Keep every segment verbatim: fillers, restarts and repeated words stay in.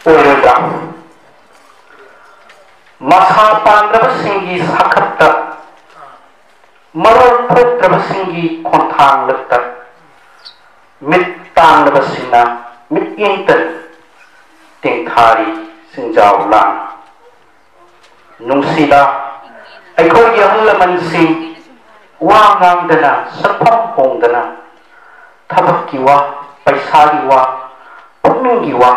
ꯑꯣꯏꯔꯣꯏꯗ꯭ꯔꯥ? ꯃꯁꯥ ꯄꯥꯟꯗ꯭ꯔꯕꯁꯤꯡꯒꯤ ꯁꯥꯈꯠꯇ, ꯃꯔꯣꯜ ꯊꯣꯛꯇ꯭ꯔꯕꯁꯤꯡꯒꯤ ꯈꯣꯟꯊꯥꯡꯂꯛꯇ, ꯃꯤꯠ ꯇꯥꯡꯂꯕꯁꯤꯡꯅ ꯃꯤꯠꯌꯦꯡꯇ ꯇꯦꯡꯊꯥꯔꯤ ꯆꯤꯡꯖꯥꯎ ꯂꯥꯡ꯫ ꯅꯨꯡꯁꯤꯗ, ꯑꯩꯈꯣꯏꯒꯤ ꯑꯍꯜ ꯂꯃꯟꯁꯤꯡ ꯋꯥ ꯉꯥꯡꯗꯅ, ꯁꯛꯐꯝ ꯍꯣꯡꯗꯅ, ꯊꯕꯛꯀꯤ ꯋꯥ, ꯄꯩꯁꯥꯒꯤ ꯋꯥ, ꯄꯨꯛꯅꯤꯡꯒꯤ ꯋꯥ,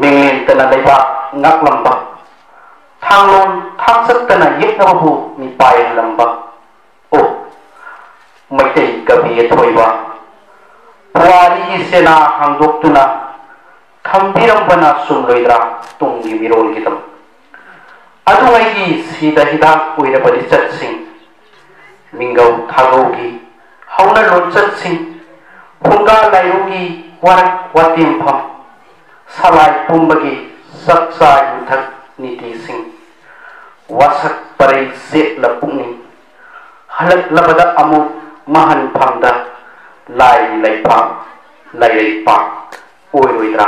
ꯃꯤꯡꯂꯦꯟꯇꯅ ꯂꯩꯕꯥꯛ ꯉꯥꯛꯂꯝꯕ, ꯊꯥꯡꯂꯣꯟ ꯊꯥꯡꯆꯠꯇꯅ ꯌꯦꯛꯅꯕꯕꯨ ꯃꯤꯄꯥꯏꯍꯜꯂꯝꯕ, ꯑꯣ, ꯃꯩꯇꯩ ꯀꯕꯤ ꯑꯊꯣꯏꯕ, ꯄꯨꯋꯥꯔꯤꯒꯤ ꯆꯦꯅꯥ ꯍꯥꯡꯗꯣꯛꯇꯨꯅ ꯊꯝꯕꯤꯔꯝꯕꯅ ꯆꯨꯝꯂꯣꯏꯗ꯭ꯔꯥ ꯇꯨꯡꯒꯤ ꯃꯤꯔꯣꯜꯒꯤꯗꯃꯛ? ꯑꯗꯨꯉꯩꯒꯤ ꯁꯤꯗ ꯍꯤꯗꯥꯛ ꯑꯣꯏꯔꯕ ꯂꯤꯆꯠꯁꯤꯡ, ꯃꯤꯡꯒꯧ ꯊꯥꯒꯧꯒꯤ ꯍꯧꯅ ꯂꯣꯟꯆꯠꯁꯤꯡ, ꯐꯨꯡꯒꯥ ꯂꯥꯏꯔꯨꯒꯤ ꯋꯥꯔꯛ ꯋꯥꯇꯦꯝꯐꯝ, ꯁꯂꯥꯏ ꯄꯨꯝꯕꯒꯤ ꯆꯥꯛꯆꯥ ꯌꯨꯊꯛ ꯅꯤꯇꯤꯁꯤꯡ, ꯋꯥꯁꯛ ꯄꯔꯩ ꯆꯦꯠꯂ ꯄꯨꯛꯅꯤꯡ ꯍꯜꯂꯛꯂꯕꯗ ꯑꯃꯨꯛ ꯃꯍꯟꯐꯝꯗ ꯂꯥꯏ ꯂꯩꯄꯥꯛ ꯂꯥꯏꯔꯩꯄꯥꯛ ꯑꯣꯏꯔꯣꯏꯗ꯭ꯔꯥ?